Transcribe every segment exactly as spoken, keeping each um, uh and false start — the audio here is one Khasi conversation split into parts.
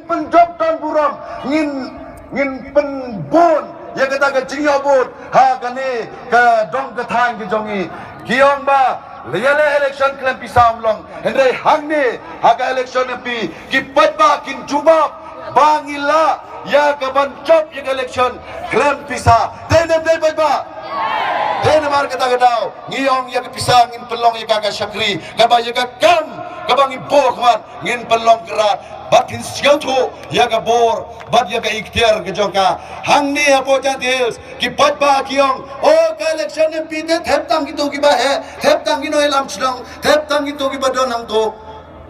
Pynjop don burom, ngin, ngin pynbun ïa kata ka jingïoh vote ha kane ka dong ka thaiñ ka jong ngi. Ki ong ba ïaleh election khlem pisa ym long. Hynrei hangne ha ka election M P, ki paidbah kin jubab ba ngi lah ïa ka ban jop ïa ka election khlem pisa. Dei ne ym dei paidbah? Dei namar kata ka daw ngi ong ïa ka pisa ngin pynlong ïa ka, ka shakri, kaba ïa ka kam kaba ngi buh khmat ngin pynlong kyrpad bad ngin sngewthuh ïa ka bor bad ïa ka iktiar ka jong ka. Hangne hapoh Jaintia Hills ki paidbah ki ong, o, ka election M P te thep tang kito kiba heh, thep tang ki nongïalam shnong, thep tang kito kiba don hangto.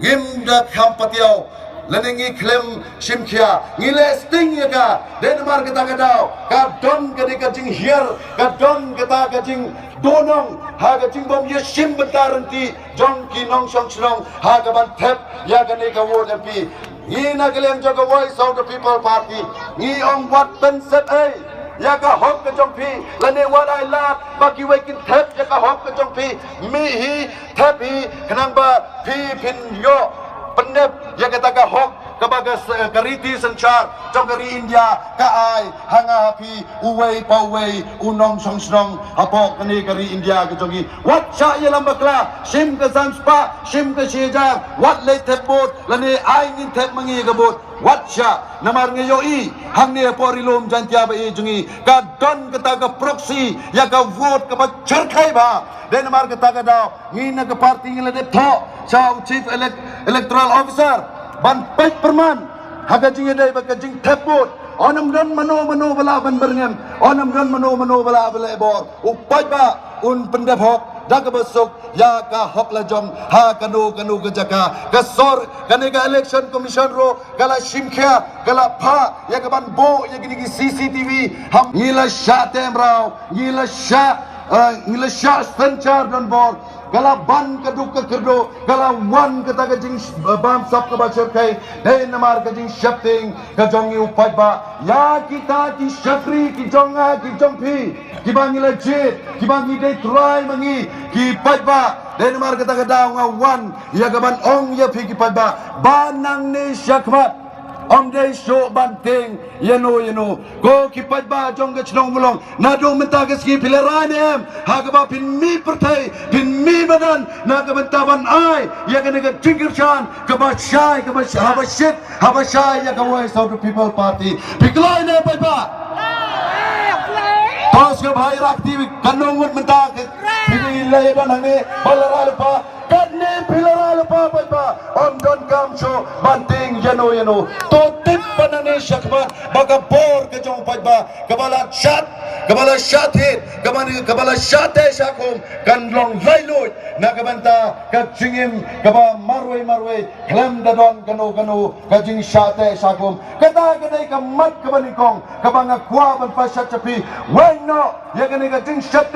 Ngim da kham patiaw lane ngi khlem shim khia, ngi leh sting ïa ka. Dei namar kata ka daw ka don kane ka jinghiar, ka don kata ka jingduhnong ha ka jingbym ïashim bynta ryntih jong ki nongshong shnong ha ka ban thep ïa kane ka vote M P. Ngi na ka liang jong ka Voice of the People Party ngi ong wat pynsep ei ïa ka hok ka jong phi, lane wat ai lad ba kiwei kin thep ïa ka hok ka jong phi. Mih hi, thep hi, khnang ba phi phin ïoh pyndep ïa kata ka hok kaba ka s-, ka riti synshar jong ka ri India ka ai ha nga ha phi uwei pa uwei u nongshong shnong hapoh kane ka ri India ka jong ngi. Wat shah ïalam bakla, shim ka san spah, shim ka shi hajar, wat leit thep vote, lane ai ngin thep ma ngi ka vote. Wat shah, namar nga ïohi hangne hapoh Ri Lum Jaintia ba ïeit jong ngi ka don kata ka proxy ïa ka vote kaba jyrkhai bha. Dei namar kata ka daw ngi na ka party ngi la dep thoh sha u Chief Elec-, Electoral Officer ban peit pyrman ha ka jingïadei bad ka jingthep vote. Ym don mano mano ba lah ban byrngem, ym don mano mano ba lah ban leh bor. U paidbah un pyndep hok da kaba suk ïa ka hok lajong ha kano kano ka jaka. Ka sor, kane ka Election Commission ruh ka la shim khia, ka la phah ïa ka ban buh ïa kine ki C C T V. Ham ngi la shah teh mraw, ngi la shah, eh, ngi la shah synshar donbor. Ka la ban ka duk ka kyrduh, ka la wan kata ka jing, eh, bamsap kaba shyrkhei. Dei namar ka jingsheptieng ka jong ngi u paidbah ïa kita ki shakri ki jong nga ki jong phi, kiba ngi la jied, kiba ngi dei trai ma ngi ki paidbah. Dei namar kata ka daw nga wan ïa ka ban ong ïa phi ki paidbah ba nangne shakhmat ym dei shuh ban tieng ïano ïano. Ko ki paidbah jong ka shnong Mulong, naduh mynta ka sngi phi la rai ne em ha kaba phin mih pyrthei, phin mih madan na ka bynta ban ai ïa kane ka jingkyrshan kaba shai, kaba sh-, haba shit, haba shai ïa ka Voice of the People Party? Phi kloi ne paidbah? Tos ka bhai rak ti ka nong ngut mynta ka phi la ïa don hangne ba la rai lypa. Katne phi la rai lypa paidbah, ym don kam shuh ban tieng ïano ïano. To tip ba nangne shakhmat ba ka bor ka jong u paidbah kaba la shat, kaba la shat hit, kaba ni, kaba la shat teh sha khum kan long laitluid na ka bynta ka jingim kaba marwei marwei khlem da don kano kano ka jingshat teh sha khum. Kata ka dei ka mat kaba nyngkong kaba nga kwah ban pashat sha phi. Weng noh ïa kane ka jingshat teh.